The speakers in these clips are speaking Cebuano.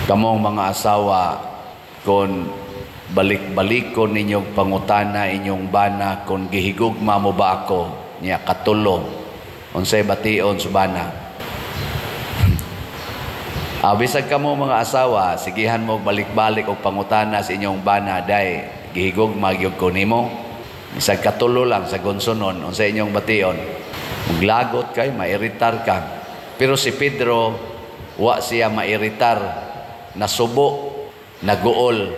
Kamong mga asawa, kung balik-balikon ninyong pangutana inyong bana kung gihigugma mo ba ako, niya katulo, unsay bation sa bana? Bisag kamo mga asawa, sigihan mo balik-balik og pangutana sa inyong bana, "Day, gihigugma gyud ko nimo?" Bisag katulo lang sa gonsonon, unsay inyong bation? Maglagot kay, mairitar ka. Pero si Pedro, wa siya mairitar, nasubo, naguol,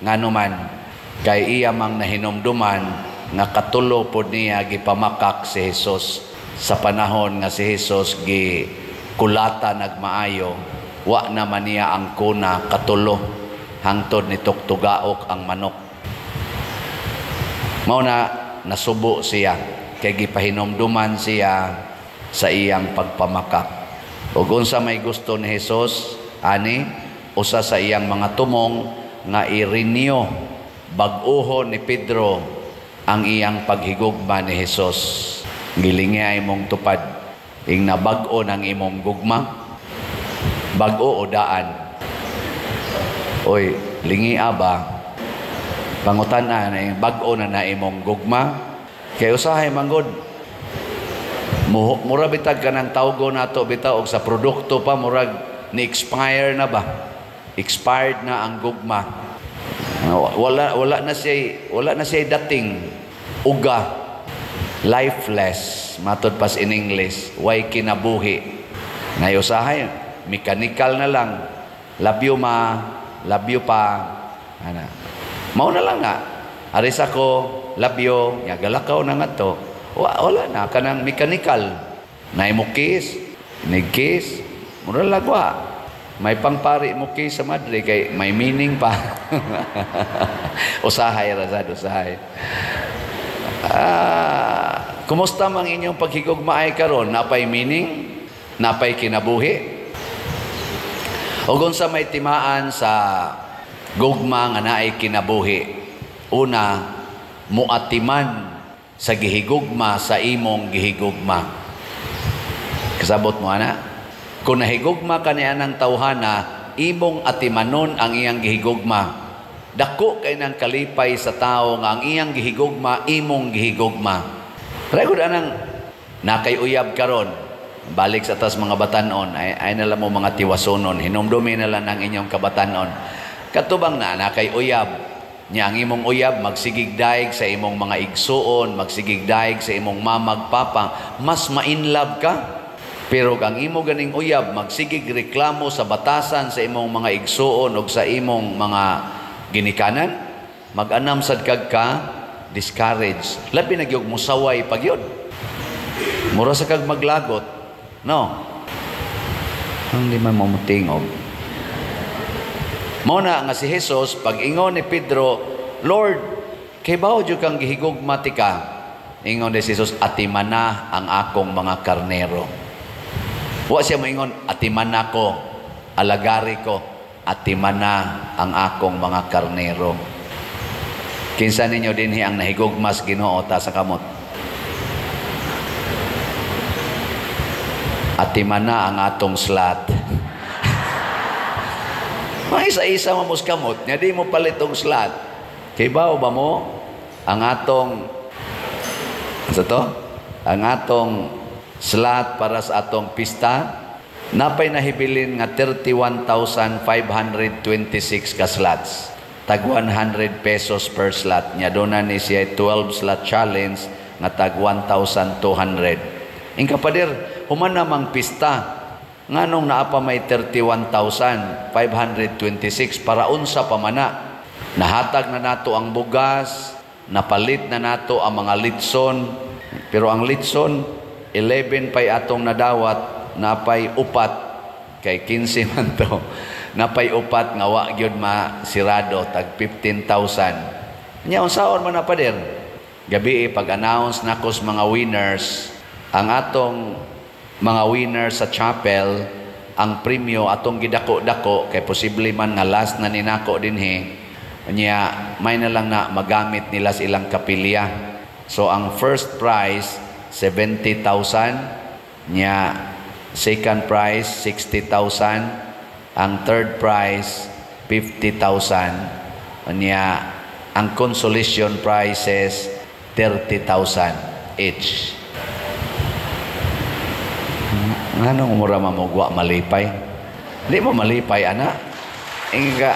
ngano man, kay iya mang nahinumduman nga katulo pod niya gipamakak si Jesus. Sa panahon nga si Jesus gi kulata nagmaayo, wa naman niya ang kuna katulo hangtod ni tuktugaok ang manok. Mao na nasubo siya kay gipahinumduman siya sa iyang pagpamakak. Ug unsa may gusto ni Jesus ani, usa sa iyang mga tumong nga i-renew, bag-ohon ni Pedro ang iyang paghigugma ni Jesus. Gilingi imong tupad ing nabag-o ng imong gugma, bag-o o daan? Oy, lingia ba? Pangutan-a na, bag-o na na imong gugma? Kay usahay manggod mura bitag ka ng tawgo nato bitaw og sa produkto pa, murag ni expire na ba, expired na ang gugma. Wala na siya dating uga, lifeless matod pas in English, way kinabuhi na. Usahay mechanical na lang, "Love you, ma. Love you, pa." Ana, mao na lang nga aris ako, "Love you." Nya galakaw na nga to. Wala na kanang mechanical na mo kiss, nig kiss mura lagwa. May pangpari mo kiss sa madre kay may meaning pa. Usahay ra sad, usahay. Kumusta mang inyong paghigugmaay karon? Napay meaning? Napay kinabuhi? Ug unsa may timaan sa gugma nga naay kinabuhi? Una, muatiman sa gihigugma sa imong gihigugma. Kasabot mo ana? Kung nahigugma ka niya ng tawhana, imong atimanon ang iyang gihigugma. Dako kay ng kalipay sa tao nga ang iyang gihigugma, imong gihigugma. Pero anang nakay uyab karon, balik sa tas mga batanon, ay na lang mo mga tiwasonon, hinumdumi na lang ang inyong kabatanon. Katubang na nakay uyab, niya ang imong uyab magsigig daig sa imong mga igsuon, magsigig daig sa imong mamag papa, mas ma-inlove ka. Pero ang imo ganing uyab magsigig reklamo sa batasan sa imong mga igsuon o sa imong mga ginikanan, mag-anam sad kag ka discourage. Labi na gyud musaway pag yun. Mura sa kag maglagot. No. Ang di man mo mutingog. Mao na nga si Jesus, pag ingon ni Pedro, "Lord, kay bawo jud kang gihigugma tika." Ingon ni Jesus, "Atimana ang akong mga karnero." Wa siya moingon, "Atimana ko, alagari ko." "Atimana ang akong mga karnero." Kinsa ninyo dinhi ang nahigugmas Ginoo ta sa kamot? Atimana ang atong slat. Mga isa-isa mo kamot, nga di mo palit og slat. Kay bao ba mo ang atong sa to? Ang atong slot para sa atong pista, napay nahibilin nga 31,526 ka slots. Tag 100 pesos per slot. Nya doon na ni siya 12 slot challenge nga tag 1,200. Ingka pader, human namang pista, nganong naa pa may 31,526 para unsa pa mana? Nahatag na nato ang bugas, napalit na nato ang mga litson, pero ang litson 11 pay atong nadawat, napay upat kay 15 man to. Napay upat nga wa gyud masirado, tag 15,000. Nya unsaon man na, pader? Gabi pag-announce nako sa mga winners, ang atong mga winners sa chapel, ang premyo atong gidako-dako kay posible man nga last na ninako dinhi. Nya may na lang na magamit nila sa ilang kapilya. So ang first prize 70,000, nya second prize 60,000, Ang third prize 50,000. Unya ang consolation prizes 30,000 each. Nganong mura mamugwa malipay? Di mo malipay ana. Inga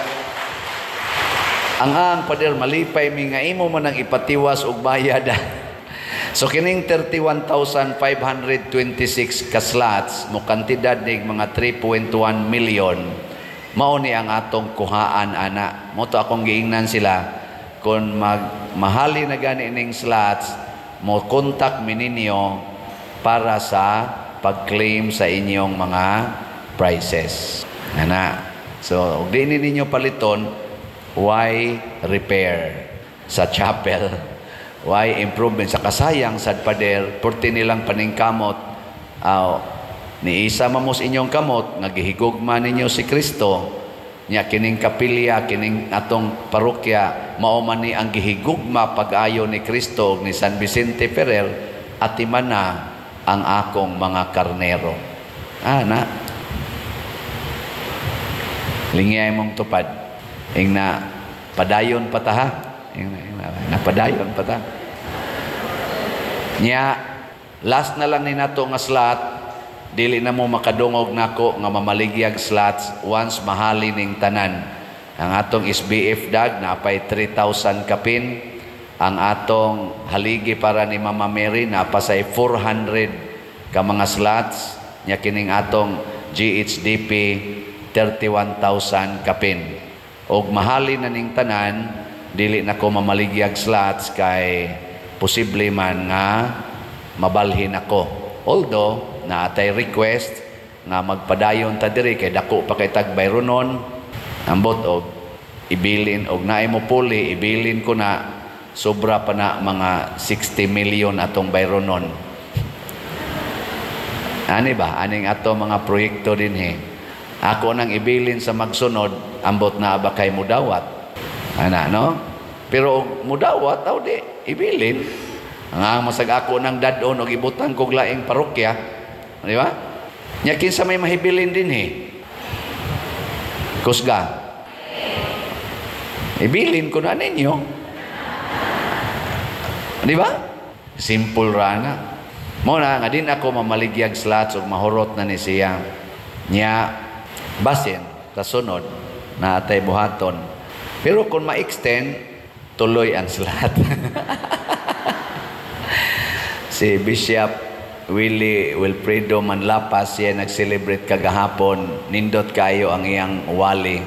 ang pader, malipay mi nga imo man ang ipatiwas og bayad. So kining 31,526 ka slots mo kantidad nig mga 3.1 million, mao ni ang atong kuhaan ana. Mo to akong giingnan sila, kung mag mahali na gani ning slots, mo contact mi ninyo para sa pag-claim sa inyong mga prizes. Ana. So, og di ni ninyo paliton, why repair sa chapel? Why improvement? Sa kasayang sad, pader, purti nilang paningkamot. Aw, ni isa mamos inyong kamot nga gihigugma ninyo si Kristo. Nya kining kapilya, kining atong parokya, mao man ni ang gihigugma pag-ayo ni Kristo ug ni San Vicente Ferrer, atiman na ang akong mga karnero. Ah, na. Lingiyay mong tupad. Ingna, padayon pa ta ha. Ingna, ingna, napadayon pa ta. Nya, last na lang ni nato nga slot, dili na mo makadungog nako nga mamaligyag slots once mahali ning tanan. Ang atong SBF dag napay 3,000 kapin. Ang atong haligi para ni Mama Mary napasay 400 ka mga slots. Nya kining atong GHDP 31,000 kapin. Og mahali na ning tanan, dili na ko mamaligyag slots kay posible man nga mabalhin ako. Although naatay request nga magpadayon ta diri kay dako pa kay tag bayronon, ambot og ibilin og naay mo puli, ibilin ko na, sobra pa na mga 60 million atong bayronon. Ani ba aning ato mga proyekto dinhi, ako nang ibilin sa magsunod, ambot na ba kay mudawat ana, no? Pero og mudawat aw di ibilin ang masag ako nang dad-on og ibutang kog laing parokya, di ba? Nya kinsa may mahibilin dinhi? Kusga. Ibilin ko na ninyo. Di ba? Simple ra na. Mo na nga din ako mamaligyag slots ug mahurot na ni siya. Nya basin kasunod na atay buhaton. Pero kung ma-extend, tuloy ang slot. Si Bishop Willie Wilfredo Manlapas siya nag-celebrate kagahapon. Nindot kayo ang iyang wali.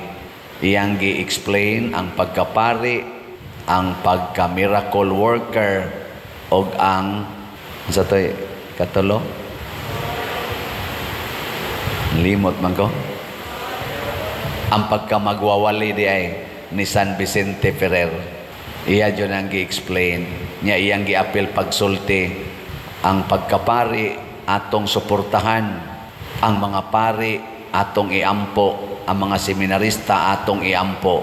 Iyang gi-explain ang pagkapari, ang pagka-miracle worker, og ang sa to'y katulo? Limot man ko. Ang pagkamagwawali di ay ni San Vicente Ferrer. Iya dyan ang gi-explain. Niya iyang gi-apil pagsulti. Ang pagkapari atong suportahan. Ang mga pari atong iampo. Ang mga seminarista atong iampo.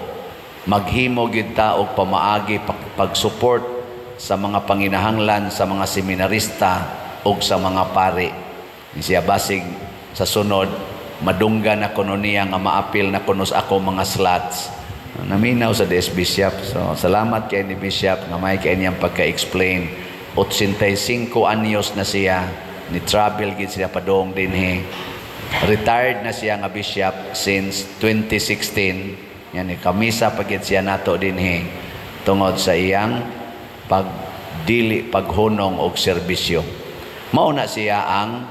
Maghimo gyud ta og pamaagi pag-support sa mga panginahanglan sa mga seminarista ug sa mga pari. Siya basig sa sunod madungga na kuno niya nga maapil na kuno sa ako mga slots. Naminaw sa DS Bishop. So salamat kay ni Bishop nga may kay niyang pagka-explain. 85 anyos na siya, ni travel gid siya padung dinhi. Retired na siya nga bishop since 2016. Yan ni kamisa pagid siya nato dinhi tungod sa iyang pagdili paghunong og serbisyo. Mao na siya ang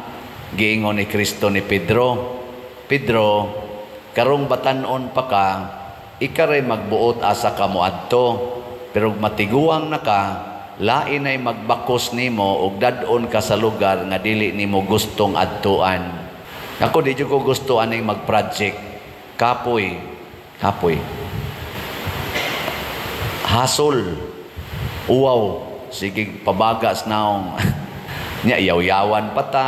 giingon ni Kristo ni Pedro. Pedro, karong batan-on pa ka, ikaray magbuot asa ka moadto, pero matiguang na ka, lain ay magbakos nimo og dad-on ka sa lugar nga dili nimo gustong adtuan. Ako di jud ko gusto aning mag-project. Kapoy, kapoy. Hasol. Uwaw, sige pabagas naong. Nya yaw-yawan pa ta,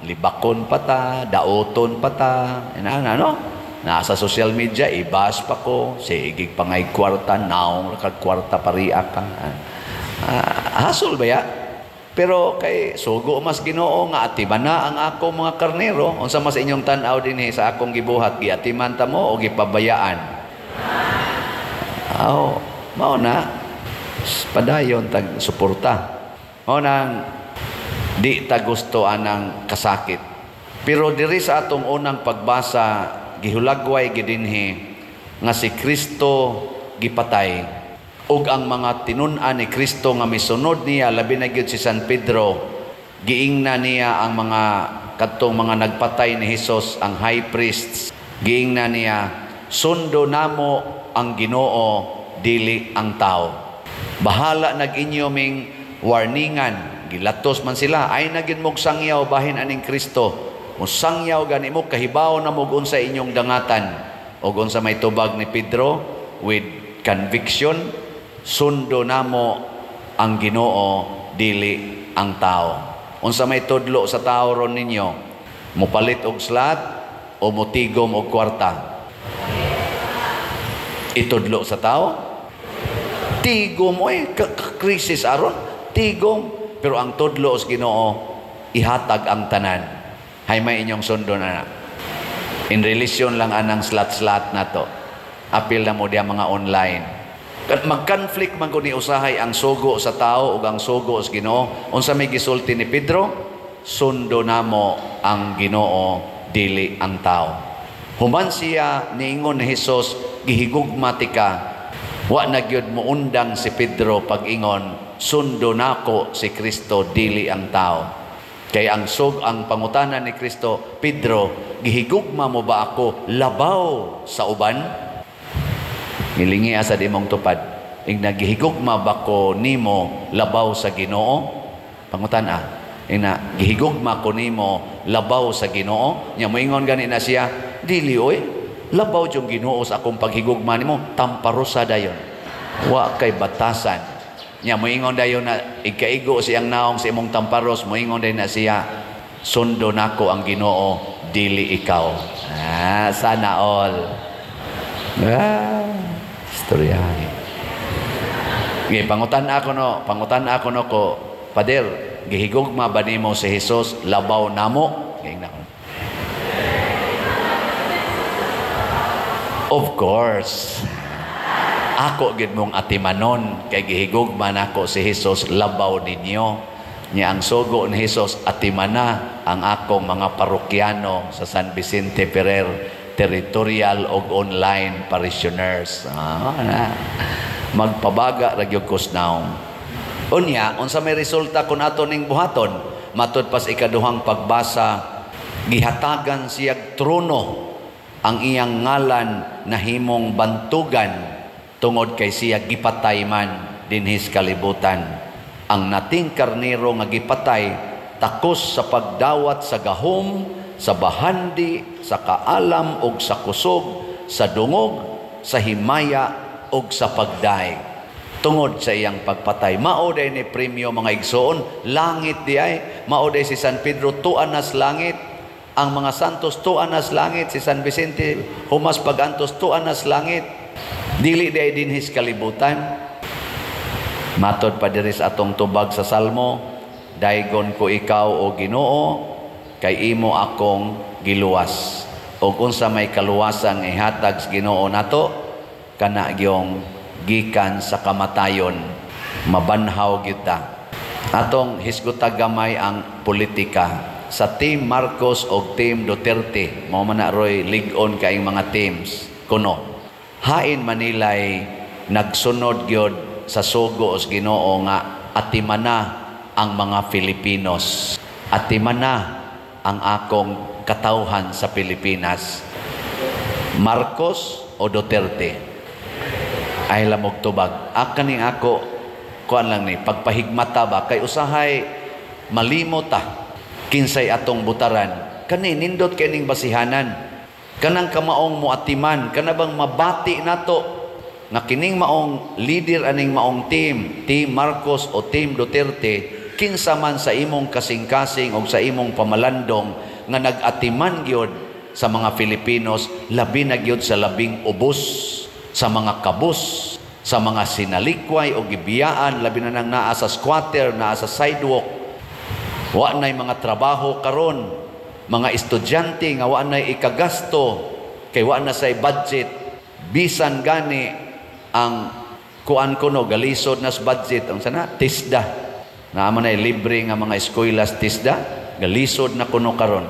libakon pa ta, daoton pa ta. Ina no? Nasa social media, ibas pa ko, sige pangay kwarta, naong kag kwarta paria ka. Hasol ba ya? Pero kay sugo mas Ginoo nga atiman na ang ako mga karnero. Unsa mas inyong tan-aw dinhi sa akong gibuhat, giatiman ta mo o gipabayaan? Aw, mao na padayon tag suporta. Mao nang di ta gusto anang kasakit. Pero diri sa atong unang pagbasa, gihulagway gidinhi nga si Kristo gipatay ug ang mga tinun-an ni Kristo nga misunod niya, labi na gyud si San Pedro, giingna niya ang mga kadtong mga nagpatay ni Hesus, ang high priests. Giingna niya, "Sundo namo ang Ginoo, dili ang tao. Bahala nag inyo ming warningan." Gilatos man sila, "Ay na gyud mog sangyaw bahin aning Kristo. Mo sangyaw gani mo, kahibaw na mo unsa inyong dangatan." Og unsa may tubag ni Pedro with conviction? "Sundo namo ang Ginoo, dili ang tao." Unsa may tudlo sa tao ron ninyo? Mupalit og slot o mutigom og kwarta? Itudlo sa tao? Tigom oy, krisis aron, tigom. Pero ang tudlo sa Ginoo, ihatag ang tanan. Hay may inyong sundo na. In relation lang anang slot-slot na to. Apil na mo diya mga online. Mag-conflict man ko ni usahay ang sugo sa tao ug ang sugo sa Ginoo. Unsa may gisulti ni Pedro? "Sundo namo ang Ginoo, dili ang tao." Human siya niingon ni Hesus, "Gihigugma tika." Wa na gyud muundang si Pedro pag-ingon, "Sundo nako si Kristo, dili ang tao." Kay ang pangutana ni Kristo, "Pedro, gihigugma mo ba ako labaw sa uban?" Ngilingi asa di mong tupad. Ing nagihigugma ba ko nimo labaw sa Ginoo? Pangutana. Ing na gihigugma ko nimo labaw sa Ginoo? Nya moingon gani na siya, "Dili oy, labaw yung Ginoo sa akong paghigugma nimo." Tamparosa dayon. Wa kay batasan. Nya moingon dayon na ikaigo siyang naong sa imong tamparos, moingon dayon na siya, "Sundo nako ang Ginoo, dili ikaw." Ah, sana all. Ah, istoryahe. Okay, pangutan ako no ko, "Pader, gihigugma ba nimo si Hesus labaw namo?" Giingna ko. Of course. Ako gid mong atimanon kay gihigugma nako si Hesus labaw ninyo. Nya ang sugo ni Hesus, atimana ang akong mga parokyano sa San Vicente Ferrer territorial og online parishioners. Ah, na. Magpabaga ra gyud kos naong. Unya, unsa may resulta kun ato ning buhaton? Matud pas ikaduhang pagbasa, gihatagan siyag trono, ang iyang ngalan nahimong bantugan tungod kay siya gipatay man dinhis kalibutan. Ang nating karnero nga gipatay takos sa pagdawat sa gahom, sa bahandi, sa kaalam ug sa kusog, sa dungog, sa himaya ug sa pagdaig. Tungod sa iyang pagpatay, mao day ni premyo, mga igsoon, langit di ay. Mao day si San Pedro tuan nas langit, ang mga santos tuan nas langit, si San Vicente humas pagantos tuan nas langit. Dili di ay dinhis kalibutan. Matod pa diri sa atong tubag sa Salmo, "Daygon ko ikaw, o Ginoo, kay imo akong giluwas." Og unsa may kaluwasan ihatag sa Ginoo nato? Kana gyong gikan sa kamatayon, mabanhaw gyud ta. Atong hisguta gamay ang politika sa Team Marcos og Team Duterte. Mao man na roy lig-on kaing mga teams kuno. Hain Manilay nagsunod gyud sa sugo sa Ginoo nga atimana ang mga Filipinos, atimana ang akong katawhan sa Pilipinas? Marcos o Duterte? Ay lamog tubag. Akaning ako, kuan lang ni, pagpahigmata ba, kay usahay malimot ta, kinsay atong butaran. Kani, nindot kay ning basihanan. Kanang kamaong muatiman, kana bang mabati nato, nga kining maong leader aning maong team, Team Marcos o Team Duterte, kinsa man sa imong kasing-kasing o sa imong pamalandong nga nag-atiman gyud sa mga Filipinos, labi na gyud sa labing ubos, sa mga kabus, sa mga sinalikway o gibiyaan, labi na nang naa sa squatter, naa sa sidewalk. Wa na'y mga trabaho karon, mga estudyante nga wa na'y ikagasto kay wa na say budget. Bisan gani ang kuan kuno galisod nas budget, ang sana TESDA. Naa man ay libre nga mga eskwela sa TESDA, galisod na kuno karon.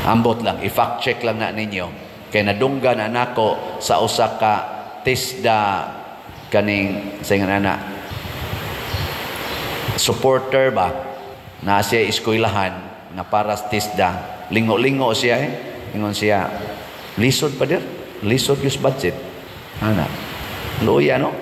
Ambot lang, i-fact check lang na ninyo. Kay nadunggan na nako sa usa ka TESDA kaning sa ingon ana supporter ba na siya eskwelahan nga para sa TESDA. Lingo-lingo siya eh. Ingon siya, lisod pa dir, lisod yung budget. Ana. Luya, no?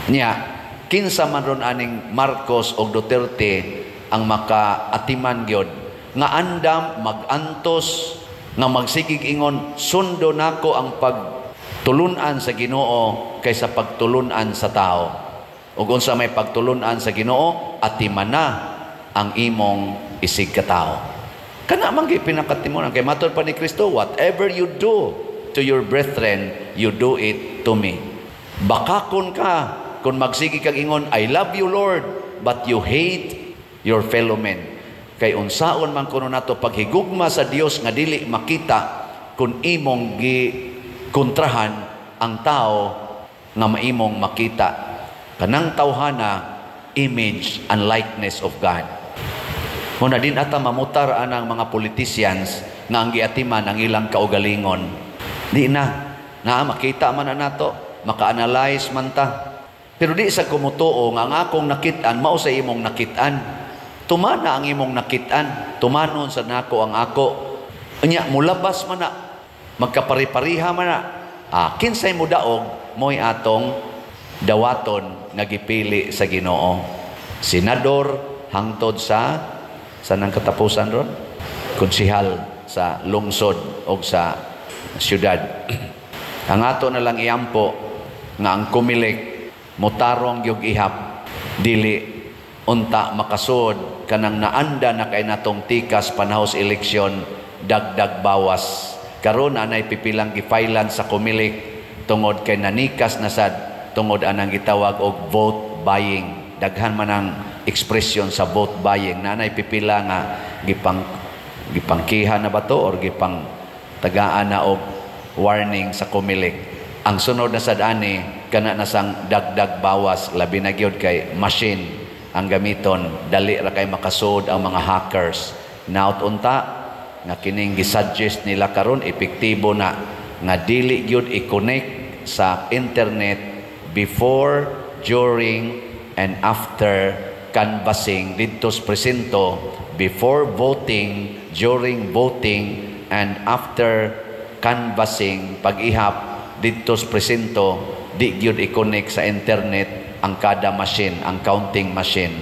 Nya, kinsa man ron aning Marcos o Duterte ang makaatiman gyud nga andam magantos nga magsigig ingon, "Sundo nako ang pagtulunan sa Ginoo kaysa pagtulunan sa tao." Ug unsa may pagtulunan sa Ginoo? Atiman na ang imong isig katao. Kana man gyud pinakatimunan kay matod pa ni Kristo, "Whatever you do to your brethren, you do it to me." Bakakon ka kung magsige kag ingon, "I love you, Lord," but you hate your fellow men. Kay unsaon man kuno nato paghigugma sa Dios nga dili makita kung imong gi kontrahan ang tao nga maimong makita? Kanang tawhana, image and likeness of God. Muna din ata mamutar anang mga politicians nga ang giatiman ang ilang kaugalingon. Di na. Na makita man na nato, maka-analyze man ta. Pero di sa kumutuo nga ang akong nakit-an mao sa imong nakit-an. Tumana ang imong nakit-an, tumanon sa nako ang ako. Unya mulabas man na, magkapari-pariha man na. Ah, kinsay mo daog mo'y atong dawaton nga gipili sa Ginoo. Senador hangtod sa nang katapusan ron, konsihal sa lungsod o sa syudad. Ang ato na lang iampo nga ang Comelec motarong gyud ihap, dili unta makasud kanang naanda na kay natong tikas panahos eleksyon, dagdag bawas. Karon anay pipilang gifailan sa Comelec tungod kay nanikas na sad tungod anang gitawag og vote buying. Daghan man ang ekspresyon sa vote buying. Nanay pipila nga gipangkiha na ba to or gipang tagaan na og warning sa Comelec. Ang sunod na sad ani kana na sang dagdag bawas, labi na gyud kay machine ang gamiton, dali ra kay makasud ang mga hackers. Naot unta nga kining gisuggest nila karon epektibo na nga dili gyud i-connect sa internet before, during and after canvassing didto sa presinto, before voting, during voting and after canvassing, pag-ihap didto sa presinto, di gyud i-connect sa internet ang kada machine, ang counting machine.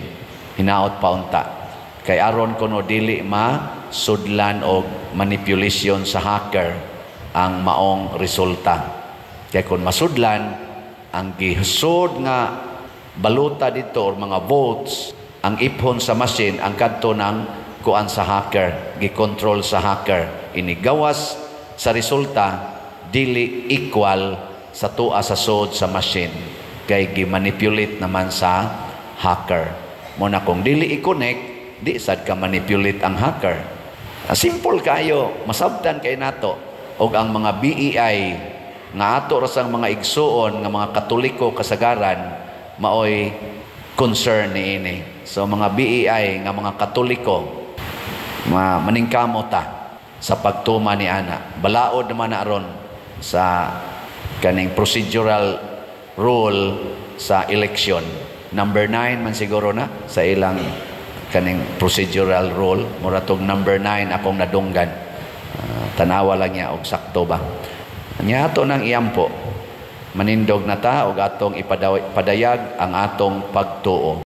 Hinaot pa unta kay aron kuno dili ma sudlan og manipulation sa hacker ang maong resulta. Kay kung masudlan ang gisud nga balota dito or mga votes, ang iphon sa machine ang kadto ng kuan sa hacker, gikontrol sa hacker, inigawas sa resulta dili equal sa tuwa sa sud sa machine kay gimanipulate naman sa hacker. Mo na kung dili i-connect, di sad ka manipulate ang hacker. Ah, simple kayo, masabtan kay nato. Og ang mga BEI nga ato ra sang mga igsuon nga mga Katoliko kasagaran maoy concern niini. So mga BEI nga mga Katoliko, maningkamo ta sa pagtuma ni ana. Balaod naman na aron sa kaning procedural rule sa election. Number 9 man siguro na sa ilang kaning procedural rule. Mura tog number 9 akong nadunggan. Tanawa lang niya og sakto ba. Nya ato nang iampo. Manindog na ta og atong ipadayag ang atong pagtuo.